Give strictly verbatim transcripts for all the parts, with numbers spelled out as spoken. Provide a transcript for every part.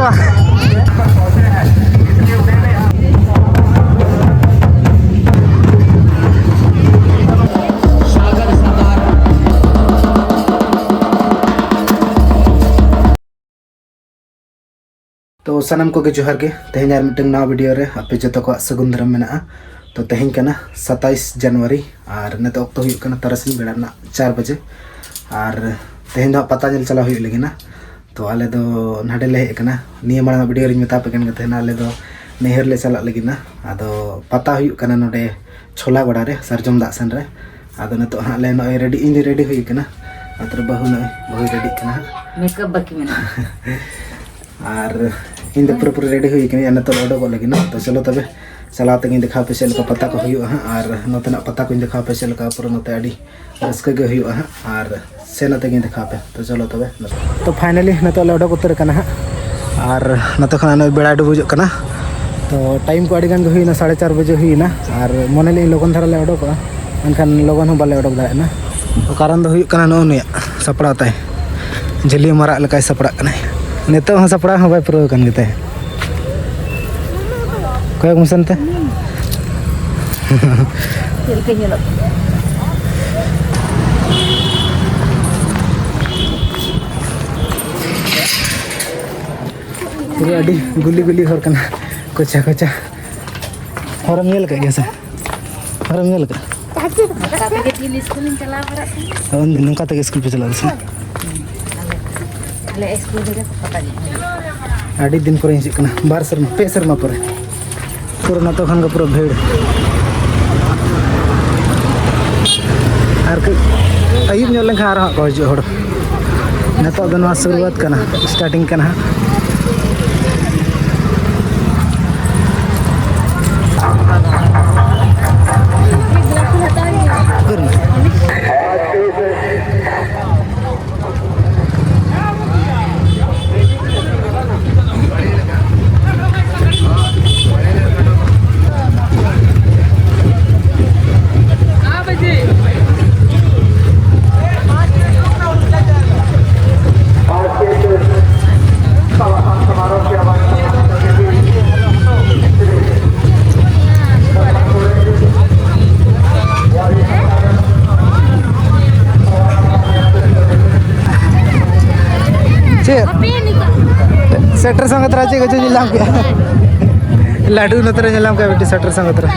ᱛᱚ ᱥᱟᱱᱟᱢ ᱠᱚᱜᱮ ᱡᱚᱦᱟᱨ ᱜᱮ᱾ ᱛᱮᱦᱮᱧ ᱟᱨ ᱢᱤᱫᱴᱟᱝ ᱱᱟᱣᱟ ᱵᱷᱤᱰᱤᱭᱳ ᱨᱮ ᱟᱯᱮ ᱡᱚᱛᱚ ᱠᱚᱣᱟᱜ ᱥᱟᱹᱜᱩᱱ ᱫᱟᱨᱟᱢ ᱢᱮᱱᱟᱜᱼᱟ᱾ ᱛᱚ ᱛᱮᱦᱮᱧ ᱠᱟᱱᱟ ᱥᱟᱛᱟᱭᱤᱥ ᱡᱟᱱᱩᱣᱟᱨᱤ, ᱟᱨ ᱱᱤᱛᱚᱜ ᱚᱠᱛᱚ ᱦᱩᱭᱩᱜ ᱠᱟᱱᱟ ᱛᱟᱨᱟᱥᱤᱧ ᱵᱮᱲᱟ ᱨᱮᱱᱟᱜ ᱪᱟᱨ ᱵᱟᱡᱮ᱾ ᱟᱨ ᱛᱮᱦᱮᱧ ᱫᱚ ᱦᱟᱸᱜ ᱯᱟᱛᱟ ᱧᱮᱞ ᱪᱟᱞᱟᱣ ᱦᱩᱭᱩᱜ ᱞᱟᱹᱜᱤᱫ ᱱᱟ᱾ ᱛᱚ ᱟᱞᱮ ᱫᱚ ᱱᱟᱰᱮ ᱞᱮ ᱦᱮᱡ ᱟᱠᱟᱱᱟ᱾ ᱱᱤᱭᱟᱹ ᱢᱟᱲᱟᱝ ᱵᱷᱤᱰᱤᱭᱳ ᱨᱤᱧ ᱢᱮᱛᱟ ᱯᱮ ᱠᱟᱱ ᱜᱮ ᱛᱟᱦᱮᱱᱟ, ᱟᱞᱮ ᱫᱚ ᱱᱟᱹᱭᱦᱟᱹᱨ ᱞᱮ ᱪᱟᱞᱟᱜ ᱞᱟᱹᱜᱤᱫ ᱱᱟ᱾ ᱟᱫᱚ ᱯᱟᱛᱟ ᱦᱩᱭᱩᱜ ᱠᱟᱱᱟ ᱱᱚᱰᱮ ᱪᱷᱳᱞᱟ ᱜᱚᱰᱟ ᱨᱮ, ᱥᱟᱨᱡᱚᱢ ᱫᱟᱜ ᱥᱮᱱ ᱨᱮ᱾ ᱟᱫᱚ ᱱᱤᱛᱚᱜ ᱦᱟᱸᱜ ᱞᱮ ᱱᱚᱜᱼᱚᱭ ᱨᱮᱰᱤ, ᱤᱧ ᱫᱚ ᱨᱮᱰᱤ ᱦᱩᱭ ᱠᱟᱱᱟ᱾ ᱟᱨ ᱛᱚᱵᱮ ᱵᱟᱹᱦᱩ ᱱᱚᱜᱼᱚᱭ ᱵᱟᱹᱦᱩᱭ ᱨᱮᱰᱤᱜ ᱠᱟᱱᱟ ᱦᱟᱸᱜ᱾ ᱢᱮᱠᱟᱯ ᱵᱟᱹᱠᱤ ᱢᱮᱱᱟᱜᱼᱟ᱾ ᱟᱨ ᱤᱧ ᱫᱚ ᱯᱩᱨᱟᱹᱯᱩᱨᱤ ᱨᱮᱰᱤ ᱦᱩᱭ ᱠᱟᱹᱱᱟᱹᱧ, ᱟᱨ ᱱᱤᱛᱚᱜ ᱚᱰᱚᱠᱚᱜ ᱞᱟᱹᱜᱤᱫ ᱱᱟ᱾ ᱛᱚ ᱪᱚᱞᱚ ᱛᱚᱵᱮ, ᱪᱟᱞᱟᱣ ᱛᱮᱜᱮᱧ ᱫᱮᱠᱷᱟᱣ ᱟᱯᱮ ᱪᱮᱫ ᱞᱮᱠᱟ ᱯᱟᱛᱟ ᱠᱚ ᱦᱩᱭᱩᱜᱼᱟ ᱦᱟᱸᱜ, ᱟᱨ ᱱᱚᱛᱮᱱᱟᱜ ᱯᱟᱛᱟ ᱠᱚᱧ ᱫᱮᱠᱷᱟᱣ ᱟᱯᱮ ᱪᱮᱫ ᱞᱮᱠᱟ, ᱯᱩᱨᱟᱹ ᱱᱚᱛᱮ ᱟᱹᱰᱤ ᱨᱟᱹᱥᱠᱟᱹ ᱜᱮ ᱦᱩᱭᱩᱜᱼᱟ ᱦᱟᱸᱜ᱾ ᱟᱨ ᱥᱮᱱ ᱟᱛᱮ ᱜᱤᱧ ᱫᱮᱠᱷᱟᱣ ᱟᱯᱮ᱾ ᱛᱚ ᱪᱚᱞᱚ ᱛᱚᱵᱮ᱾ ᱛᱚ ᱯᱷᱟᱭᱱᱟᱞᱤ ᱱᱤᱛᱚᱜ ᱞᱮ ᱚᱰᱚᱠ ᱩᱛᱟᱹᱨ ᱟᱠᱟᱱᱟ ᱦᱟᱸᱜ, ᱟᱨ ᱱᱚᱛᱮ ᱠᱷᱚᱱ ᱱᱚᱜᱼᱚᱭ ᱵᱮᱲᱟᱭ ᱰᱩᱵᱩᱡᱚᱜ ᱠᱟᱱᱟ᱾ ᱛᱚ ᱴᱟᱭᱤᱢ ᱠᱚ ᱟᱹᱰᱤ ᱜᱟᱱ ᱜᱮ ᱦᱩᱭᱱᱟ, ᱥᱟᱲᱮ ᱪᱟᱨ ᱵᱟᱡᱮ ᱦᱩᱭᱱᱟ, ᱟᱨ ᱢᱚᱱᱮ ᱞᱮᱫᱟᱹᱧ ᱞᱚᱜᱚᱱ ᱫᱷᱟᱨᱟ ᱞᱮ ᱚᱰᱚᱠᱚᱜᱼᱟ, ᱢᱮᱱᱠᱷᱟᱱ ᱞᱚᱜᱚᱱ ᱦᱚᱸ ᱵᱟᱞᱮ ᱚᱰᱚᱠ ᱫᱟᱲᱮᱭᱟᱜᱼᱟ᱾ ᱠᱟᱨᱚᱱ ᱫᱚ ᱦᱩᱭᱩᱜ ᱠᱟᱱᱟ ᱱᱚᱜᱼᱚ ᱱᱩᱭᱟᱜ ᱥᱟᱯᱲᱟᱣ ᱛᱟᱭ, ᱡᱷᱟᱹᱞᱤ ᱢᱟᱨᱟᱜ ᱞᱮᱠᱟᱭ ᱥᱟᱯᱲᱟᱜ ᱠᱟᱱᱟᱭ᱾ ᱱᱤᱛᱚᱜ ᱦᱚᱸ ᱥᱟᱯᱲᱟᱣ ᱦᱚᱸ ᱵᱟᱭ ᱯᱩᱨᱟᱹᱣ ᱟᱠᱟᱱ ᱜᱮᱛᱟᱭᱟ᱾ ᱠᱚᱭᱚᱜ ᱢᱮᱥᱮ ᱱᱚᱛᱮ᱾ ᱪᱮᱫ ᱞᱮᱠᱟ ᱧᱮᱞᱚᱜ ᱠᱟᱱᱟ? ᱯᱩᱨᱟᱹ ᱟᱹᱰᱤ ᱜᱩᱞᱤ ᱜᱩᱞᱤ ᱦᱚᱨ ᱠᱟᱱᱟ, ᱠᱚᱪᱟ ᱠᱚᱪᱟ᱾ ᱦᱚᱨᱮᱢ ᱧᱮᱞ ᱟᱠᱟᱫ ᱜᱮᱭᱟ ᱥᱮ? ᱦᱚᱨᱮᱢ ᱧᱮᱞ ᱟᱠᱟᱫ? ᱱᱚᱝᱠᱟ ᱛᱮᱜᱮ ᱫᱤᱱ ᱥᱠᱩᱞᱤᱧ ᱪᱟᱞᱟᱣ ᱵᱟᱲᱟᱜ ᱠᱟᱱᱟ᱾ ᱦᱳᱭ, ᱱᱚᱝᱠᱟ ᱛᱮᱜᱮ ᱥᱠᱩᱞ ᱯᱮ ᱪᱟᱞᱟᱜᱼᱟ ᱥᱮ? ᱟᱞᱮ ᱥᱠᱩᱞ ᱨᱮᱜᱮ ᱠᱚ ᱯᱟᱛᱟ ᱧᱮᱞ ᱠᱟᱱᱟ᱾ ᱟᱹᱰᱤ ᱫᱤᱱ ᱯᱚᱨᱮᱧ ᱦᱤᱡᱩᱜ ᱠᱟᱱᱟ, ᱵᱟᱨ ᱥᱮᱨᱢᱟ, ᱯᱮ ᱥᱮᱨᱢᱟ ᱯᱚᱨᱮ᱾ ᱯᱩᱨᱟᱹ ᱱᱟᱛᱚ ᱠᱷᱟᱱ ᱜᱮ ᱯᱩᱨᱟᱹ ᱵᱷᱤᱲ᱾ ᱟᱨ ᱠᱟᱹᱡ ᱟᱹᱭᱩᱵ ᱧᱚᱜ ᱞᱮᱱᱠᱷᱟᱱ ᱟᱨᱦᱚᱸ ᱦᱟᱸᱜ ᱠᱚ ᱦᱤᱡᱩᱜᱼᱟ ᱦᱚᱲ᱾ ᱱᱤᱛᱚᱜ ᱫᱚ ᱱᱚᱣᱟ ᱥᱩᱨᱩᱣᱟᱛ ᱠᱟᱱᱟ, ᱥᱴᱟᱨᱴᱤᱝ ᱠᱟᱱᱟ ᱦᱟᱸᱜ᱾ ᱩᱠᱩᱨ ᱢᱮ᱾ ᱥᱮᱴᱮᱨ ᱥᱟᱶ ᱛᱚᱨᱟ ᱪᱮᱫ ᱠᱚᱪᱚ ᱧᱮᱞ ᱧᱟᱢ ᱠᱮᱫᱟ᱾ ᱞᱟᱹᱰᱩ ᱱᱚᱛᱮ ᱨᱮ ᱧᱮᱞ ᱧᱟᱢ ᱠᱮᱫᱟ ᱵᱤᱴᱤ ᱥᱮᱴᱮᱨ ᱥᱟᱶ ᱛᱚᱨᱟ᱾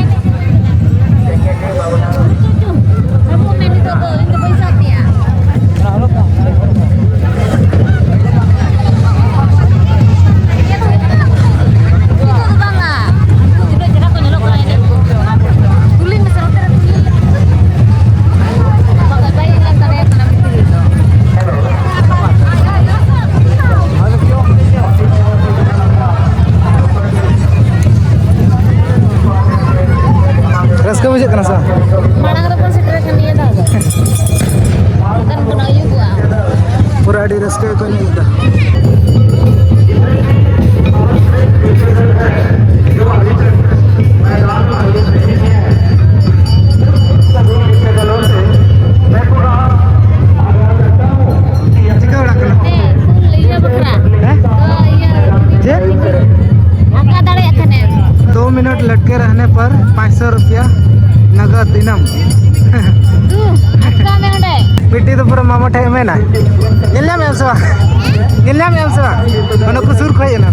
ᱨᱟᱹᱥᱠᱟᱹ ᱵᱩᱡᱷᱟᱹᱜ ᱠᱟᱱᱟ ᱥᱮ ᱵᱟᱝ? ᱢᱟᱲᱟᱝ ᱨᱮᱵᱚᱱ ᱥᱮᱴᱮᱨ ᱟᱠᱟᱱ ᱱᱤᱭᱟᱹ ᱫᱷᱟᱣ ᱫᱚ᱾ ᱵᱟᱠᱷᱟᱱ ᱵᱚᱱ ᱟᱹᱭᱩᱵᱚᱜᱼᱟ᱾ ᱯᱩᱨᱟᱹ ᱟᱹᱰᱤ ᱨᱟᱹᱥᱠᱟᱹ ᱜᱮᱠᱚ ᱮᱱᱮᱡ ᱮᱫᱟ᱾ ᱪᱤᱠᱟᱹ ᱵᱟᱲᱟᱜ ᱠᱟᱱᱟ? ᱦᱮᱸ, ᱯᱷᱩᱞ ᱤᱭᱟᱹ ᱵᱟᱠᱷᱨᱟ᱾ ᱦᱮᱸ? ᱛᱚ, ᱤᱭᱟᱹ, ᱪᱮᱫ? ᱟᱸᱠᱟ ᱫᱟᱲᱮᱭᱟᱜ ᱠᱷᱟᱱᱮᱢ᱾ ᱫᱚ ᱢᱤᱱᱤᱴ ᱞᱟᱴᱠᱮ ᱨᱮᱦᱱᱮ ᱯᱟᱨ ᱯᱟᱸᱪ ᱥᱚ ᱨᱩᱯᱤᱭᱟ ᱱᱟᱜᱟᱫ ᱤᱱᱟᱢ᱾ ᱫᱩ, ᱟᱸᱠᱟ ᱢᱮ ᱚᱸᱰᱮ᱾ ᱵᱤᱴᱤ ᱫᱚ ᱯᱩᱨᱟᱹ ᱢᱟᱢᱟ ᱴᱷᱮᱡ ᱮᱢ ᱢᱮᱱᱟ᱾ ᱧᱮᱞ ᱧᱟᱢᱮᱫ ᱟᱢ ᱥᱮ ᱵᱟᱝ? ᱧᱮᱞ ᱧᱟᱢᱮᱫ ᱟᱢ ᱥᱮ ᱵᱟᱝ? ᱚᱱᱟ ᱠᱚ ᱥᱩᱨ ᱠᱷᱚᱡ ᱮᱱᱟ᱾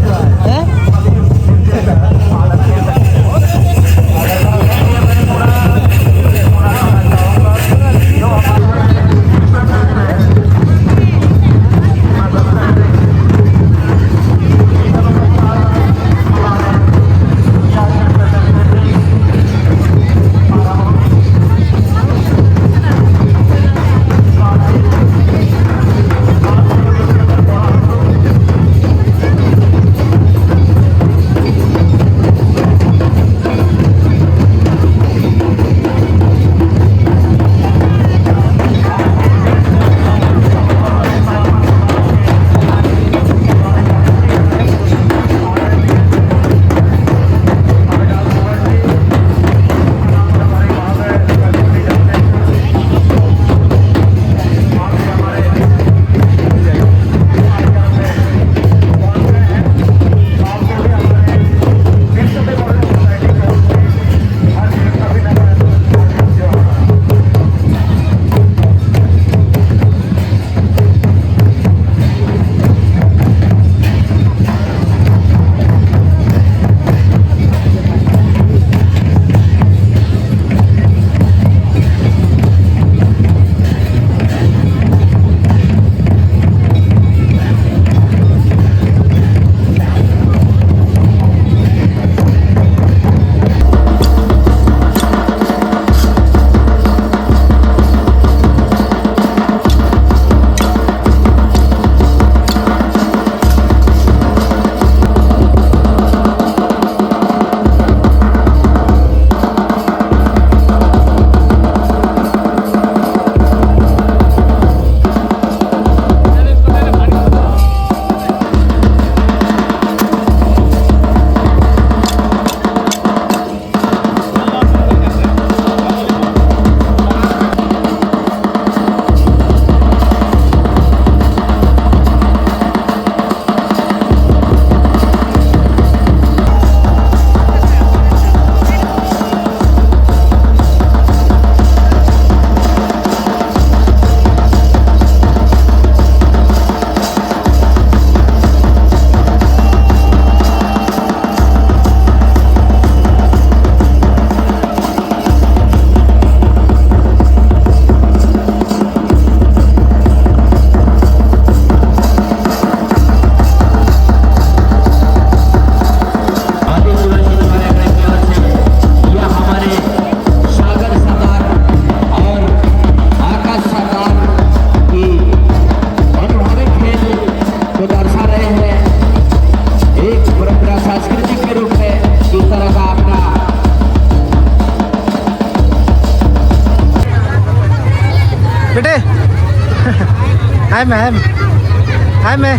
ᱦᱮᱸ? ᱦᱮᱸ, ᱦᱮᱸ ᱢᱮ᱾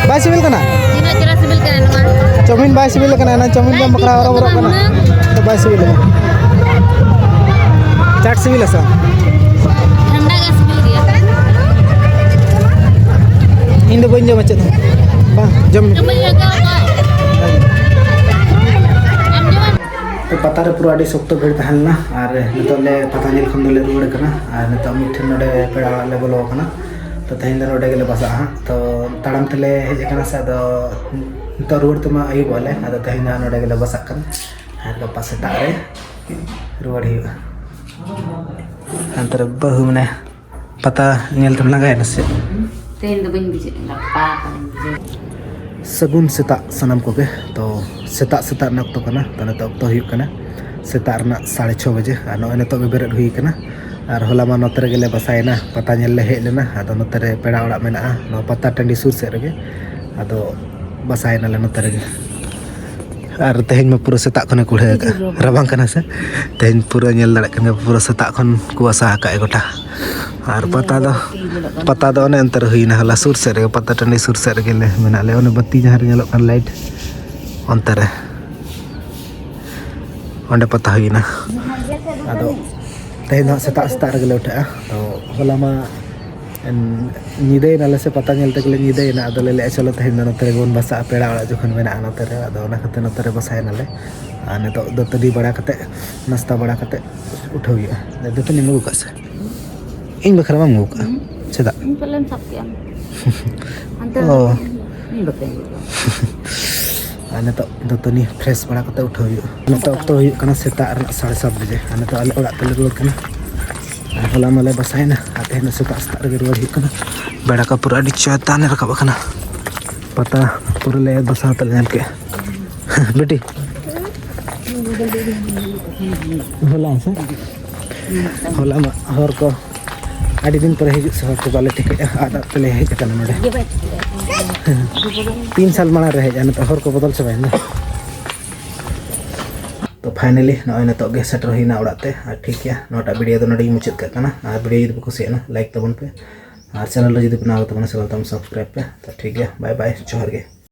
ᱵᱟᱭ ᱥᱤᱵᱤᱞ ᱠᱟᱱᱟ? ᱛᱤᱱᱟᱹᱜ ᱪᱮᱦᱨᱟ ᱥᱤᱵᱤᱞ ᱠᱟᱱᱟ ᱱᱚᱣᱟ᱾ ᱪᱟᱣᱢᱤᱱ ᱵᱟᱭ ᱥᱤᱵᱤᱞ ᱠᱟᱱᱟ, ᱮᱱᱟᱝ ᱪᱟᱣᱢᱤᱱ ᱡᱚᱢ ᱵᱟᱠᱷᱨᱟ ᱦᱚᱨᱚᱵᱚᱨᱚᱜ ᱠᱟᱱᱟ᱾ ᱦᱩᱱᱟᱹᱝ᱾ ᱛᱚ ᱵᱟᱭ ᱥᱤᱵᱤᱞ ᱠᱟᱱᱟ᱾ ᱪᱟᱴ ᱥᱤᱵᱤᱞᱟ ᱥᱮ ᱵᱟᱝ? ᱴᱷᱟᱱᱰᱟ ᱜᱮ ᱥᱤᱵᱤᱞ ᱜᱮᱭᱟ᱾ ᱤᱧ ᱫᱚ ᱵᱟᱹᱧ ᱡᱚᱢᱟ ᱪᱮᱫ ᱦᱚᱸ᱾ ᱵᱟᱝ, ᱡᱚᱢ ᱢᱮ᱾ ᱡᱚᱢ ᱵᱟᱹᱧ ᱞᱟᱹᱭ ᱠᱟᱜ ᱠᱚᱣᱟ᱾ ᱟᱢ ᱡᱚᱢᱟᱢ? ᱛᱚ ᱯᱟᱛᱟ ᱨᱮ ᱯᱩᱨᱟᱹ ᱟᱹᱰᱤ ᱥᱚᱠᱛᱚ ᱵᱷᱤᱲ ᱛᱟᱦᱮᱸ ᱞᱮᱱᱟ, ᱟᱨ ᱱᱤᱛᱚᱜ ᱞᱮ ᱯᱟᱛᱟ ᱧᱮᱞ ᱠᱷᱚᱱ ᱫᱚᱞᱮ ᱨᱩᱣᱟᱹᱲ ᱠᱟᱱᱟ᱾ ᱟᱨ ᱱᱤᱛᱚᱜ ᱢᱤᱫ ᱴᱷᱮᱱ ᱱᱚᱰᱮ ᱯᱮᱲᱟ ᱚᱲᱟᱜ ᱞᱮ ᱵᱚᱞᱚ ᱟᱠᱟᱱᱟ᱾ ᱛᱚ ᱛᱮᱦᱮᱧ ᱫᱚ ᱱᱚᱰᱮ ᱜᱮᱞᱮ ᱵᱟᱥᱟᱜᱼᱟ ᱦᱟᱸᱜ᱾ ᱛᱚ ᱛᱟᱲᱟᱢ ᱛᱮᱞᱮ ᱦᱮᱡ ᱟᱠᱟᱱᱟ ᱥᱮ, ᱟᱫᱚ ᱱᱤᱛᱚᱜ ᱨᱩᱣᱟᱹᱲ ᱛᱮᱢᱟ ᱟᱹᱭᱩᱵᱚᱜ ᱟᱞᱮ, ᱟᱫᱚ ᱛᱮᱦᱮᱧ ᱫᱚ ᱦᱟᱸᱜ ᱱᱚᱰᱮ ᱜᱮᱞᱮ ᱵᱟᱥᱟᱜ ᱠᱟᱱᱟ᱾ ᱟᱨ ᱜᱟᱯᱟ ᱥᱮᱛᱟᱜ ᱨᱮ ᱨᱩᱣᱟᱹᱲ ᱦᱩᱭᱩᱜᱼᱟ᱾ ᱦᱟᱱᱛᱮ ᱨᱮ ᱵᱟᱹᱦᱩ ᱢᱮᱱᱟᱭᱟ, ᱯᱟᱛᱟ ᱧᱮᱞ ᱛᱮᱢ ᱞᱟᱸᱜᱟᱭᱮᱱᱟ ᱥᱮ? ᱛᱮᱦᱮᱧ ᱫᱚ ᱵᱟᱹᱧ ᱵᱩᱡᱷᱟᱹᱜ ᱠᱟᱱᱟ, ᱜᱟᱯᱟ ᱠᱷᱚᱱᱤᱧ ᱵᱩᱡᱷᱟᱹᱣᱟ᱾ ᱥᱟᱹᱜᱩᱱ ᱥᱮᱛᱟᱜ ᱥᱟᱱᱟᱢ ᱠᱚᱜᱮ᱾ ᱛᱚ ᱥᱮᱛᱟᱜ ᱥᱮᱛᱟᱜ ᱨᱮᱱᱟᱜ ᱚᱠᱛᱚ ᱠᱟᱱᱟ, ᱛᱚ ᱱᱤᱛᱚᱜ ᱚᱠᱛᱚ ᱦᱩᱭᱩᱜ ᱠᱟᱱᱟ ᱥᱮᱛᱟᱜ ᱨᱮᱱᱟᱜ ᱥᱟᱲᱮ ᱪᱷᱚ ᱵᱟᱡᱮ, ᱟᱨ ᱱᱚᱜᱼᱚᱭ ᱱᱤᱛᱚᱜ ᱜᱮ ᱵᱮᱨᱮᱫ ᱦᱩᱭ ᱠᱟᱱᱟ᱾ ᱟᱨ ᱦᱚᱞᱟ ᱢᱟ ᱱᱚᱛᱮ ᱨᱮᱜᱮ ᱞᱮ ᱵᱟᱥᱟᱭᱮᱱᱟ, ᱯᱟᱛᱟ ᱧᱮᱞ ᱞᱮ ᱦᱮᱡ ᱞᱮᱱᱟ᱾ ᱟᱫᱚ ᱱᱚᱛᱮ ᱨᱮ ᱯᱮᱲᱟ ᱚᱲᱟᱜ ᱢᱮᱱᱟᱜᱼᱟ ᱱᱚᱣᱟ ᱯᱟᱛᱟ ᱴᱟᱺᱰᱤ ᱥᱩᱨ ᱥᱮᱫ ᱨᱮᱜᱮ, ᱟᱫᱚ ᱵᱟᱥᱟᱭᱮᱱᱟᱞᱮ ᱱᱚᱛᱮ ᱨᱮᱜᱮ᱾ ᱟᱨ ᱛᱮᱦᱮᱧ ᱢᱟ ᱯᱩᱨᱟᱹ ᱥᱮᱛᱟᱜ ᱠᱷᱚᱱᱮ ᱠᱩᱲᱦᱟᱹ ᱟᱠᱟᱫᱼᱟ, ᱨᱟᱵᱟᱝ ᱠᱟᱱᱟ ᱥᱮ? ᱛᱮᱦᱮᱧ ᱯᱩᱨᱟᱹ ᱧᱮᱞ ᱫᱟᱲᱮᱭᱟᱜ ᱠᱟᱱ ᱜᱮᱭᱟ, ᱯᱩᱨᱟᱹ ᱥᱮᱛᱟᱜ ᱠᱷᱚᱱ ᱠᱩᱣᱟᱥᱟ ᱟᱠᱟᱫ ᱜᱚᱴᱟ᱾ ᱟᱨ ᱯᱟᱛᱟ ᱫᱚ, ᱯᱟᱛᱟ ᱫᱚ ᱚᱱᱮ ᱚᱱᱛᱮ ᱨᱮ ᱦᱩᱭᱱᱟ, ᱦᱚᱞᱟ ᱥᱩᱨ ᱥᱮᱫ ᱨᱮᱜᱮ, ᱯᱟᱛᱟ ᱴᱟᱺᱰᱤ ᱥᱩᱨ ᱥᱮᱫ ᱨᱮᱜᱮ ᱞᱮ ᱢᱮᱱᱟᱜ ᱞᱮᱭᱟ᱾ ᱚᱱᱮ ᱵᱟᱹᱛᱤ ᱡᱟᱦᱟᱸ ᱨᱮ ᱧᱮᱞᱚᱜ ᱠᱟᱱ ᱞᱟᱭᱤᱴ, ᱚᱱᱛᱮ ᱨᱮ, ᱚᱸᱰᱮ ᱯᱟᱛᱟ ᱦᱩᱭᱱᱟ᱾ ᱟᱫᱚ ᱛᱮᱦᱮᱧ ᱫᱚ ᱦᱟᱸᱜ ᱥᱮᱛᱟᱜ ᱥᱮᱛᱟᱜ ᱨᱮᱜᱮ ᱞᱮ ᱩᱴᱷᱟᱹᱜᱼᱟ᱾ ᱛᱚ ᱦᱚᱞᱟ ᱢᱟ ᱮᱱ ᱧᱤᱫᱟᱹᱭᱮᱱᱟᱞᱮ ᱥᱮ, ᱯᱟᱛᱟ ᱧᱮᱞ ᱛᱮᱜᱮᱞᱮ ᱧᱤᱫᱟᱹᱭᱮᱱᱟ᱾ ᱟᱫᱚᱞᱮ ᱞᱟᱹᱭᱮᱫᱼᱟ, ᱪᱚᱞᱚ ᱛᱮᱦᱮᱧ ᱫᱚ ᱱᱚᱛᱮ ᱨᱮᱜᱮ ᱵᱚᱱ ᱵᱟᱥᱟᱜᱼᱟ, ᱯᱮᱲᱟ ᱚᱲᱟᱜ ᱡᱚᱠᱷᱚᱱ ᱢᱮᱱᱟᱜᱼᱟ ᱱᱚᱛᱮ ᱨᱮ᱾ ᱟᱫᱚ ᱚᱱᱟ ᱠᱷᱟᱹᱛᱤᱨ ᱱᱚᱛᱮ ᱨᱮ ᱵᱟᱥᱟᱭᱮᱱᱟᱞᱮ᱾ ᱟᱨ ᱱᱤᱛᱚᱜ ᱫᱟᱹᱛᱟᱹᱱᱤ ᱵᱟᱲᱟ ᱠᱟᱛᱮᱫ, ᱱᱟᱥᱛᱟ ᱵᱟᱲᱟ ᱠᱟᱛᱮᱫ ᱩᱴᱷᱟᱹᱣ ᱦᱩᱭᱩᱜᱼᱟ᱾ ᱫᱟᱹᱛᱟᱹᱱᱤᱢ ᱟᱹᱜᱩ ᱠᱟᱜ ᱥᱮ? ᱤᱧ ᱵᱟᱠᱷᱨᱟ ᱵᱟᱢ ᱟᱹᱜᱩ ᱠᱟᱜᱼᱟ? ᱦᱩᱸ᱾ ᱪᱮᱫᱟᱜ? ᱤᱧ ᱯᱟᱞᱮᱢ ᱥᱟᱵ ᱠᱮᱜᱼᱟ᱾ ᱦᱟᱱᱛᱮ ᱚ᱾ ᱤᱧ ᱵᱟᱠᱷᱨᱟᱧ ᱟᱹᱜᱩ ᱠᱟᱜᱼᱟ᱾ ᱟᱨ ᱱᱤᱛᱚᱜ ᱫᱟᱹᱛᱟᱹᱱᱤ ᱯᱷᱨᱮᱥ ᱵᱟᱲᱟ ᱠᱟᱛᱮ ᱩᱴᱷᱟᱹᱣ ᱦᱩᱭᱩᱜᱼᱟ᱾ ᱱᱤᱛᱚᱜ ᱚᱠᱛᱚ ᱦᱩᱭᱩᱜ ᱠᱟᱱᱟ ᱥᱮᱛᱟᱜ ᱨᱮᱱᱟᱜ ᱥᱟᱲᱮ ᱥᱟᱛ ᱵᱟᱡᱮ᱾ ᱟᱨ ᱱᱤᱛᱚᱜ ᱟᱞᱮ ᱚᱲᱟᱜ ᱛᱮᱞᱮ ᱨᱩᱣᱟᱹᱲ ᱠᱟᱱᱟ᱾ ᱟᱨ ᱦᱚᱞᱟ ᱢᱟᱞᱮ ᱵᱟᱥᱟᱭᱮᱱᱟ, ᱟᱨ ᱛᱮᱦᱮᱧ ᱫᱚ ᱥᱮᱛᱟᱜ ᱥᱮᱛᱟᱜ ᱨᱮᱜᱮ ᱨᱩᱣᱟᱹᱲ ᱦᱩᱭᱩᱜ ᱠᱟᱱᱟ᱾ ᱵᱮᱲᱟ ᱠᱚ ᱯᱩᱨᱟᱹ ᱟᱹᱰᱤ ᱪᱮᱛᱟᱱ ᱨᱮ ᱨᱟᱠᱟᱵ ᱟᱠᱟᱱᱟ᱾ ᱯᱟᱛᱟ ᱯᱩᱨᱟᱹ ᱞᱮ ᱫᱚᱥᱟᱨ ᱛᱮᱞᱮ ᱧᱮᱞ ᱠᱮᱜᱼᱟ᱾ ᱵᱤᱴᱤ, ᱦᱚᱞᱟ ᱥᱮ? ᱦᱚᱞᱟ ᱢᱟ ᱦᱚᱨ ᱠᱚ ᱟᱹᱰᱤ ᱫᱤᱱ ᱯᱚᱨᱮ ᱦᱤᱡᱩᱜ ᱥᱮ ᱦᱚᱲ ᱠᱚ ᱵᱟᱞᱮ ᱴᱷᱤᱠᱟᱹᱭᱮᱫᱼᱟ, ᱟᱫ ᱟᱫ ᱛᱮᱞᱮ ᱦᱮᱡ ᱟᱠᱟᱱᱟ ᱱᱚᱰᱮ᱾ ᱛᱤᱱ ᱥᱟᱞ ᱢᱟᱲᱟᱝ ᱨᱮ ᱦᱮᱡ ᱮᱱᱟ, ᱱᱤᱛᱚᱜ ᱦᱚᱨ ᱠᱚ ᱵᱚᱫᱚᱞ ᱪᱟᱵᱟᱭᱮᱱᱟ᱾ ᱛᱚ finally ᱱᱚᱜᱼᱚᱭ ᱱᱤᱛᱚᱜ ᱜᱮ ᱥᱮᱴᱮᱨ ᱦᱩᱭᱱᱟ ᱚᱲᱟᱜ ᱛᱮ᱾ ᱟᱨ ᱴᱷᱤᱠ ᱜᱮᱭᱟ, ᱱᱚᱣᱟᱴᱟᱜ video ᱫᱚ ᱱᱚᱰᱮ ᱜᱮᱧ ᱢᱩᱪᱟᱹᱫ ᱠᱟᱜ ᱠᱟᱱᱟ᱾ ᱟᱨ video ᱡᱩᱫᱤ ᱯᱮ ᱠᱩᱥᱤᱭᱟᱜᱼᱟ, like ᱛᱟᱵᱚᱱ ᱯᱮ, ᱟᱨ channel ᱨᱮ ᱡᱩᱫᱤ ᱯᱮ ᱱᱟᱣᱟ ᱛᱟᱵᱚᱱᱟ, channel ᱛᱟᱵᱚᱱ subscribe ᱯᱮ᱾ ᱛᱚ ᱴᱷᱤᱠ ᱜᱮᱭᱟ, bye bye, ᱡᱚᱦᱟᱨ ᱜᱮ᱾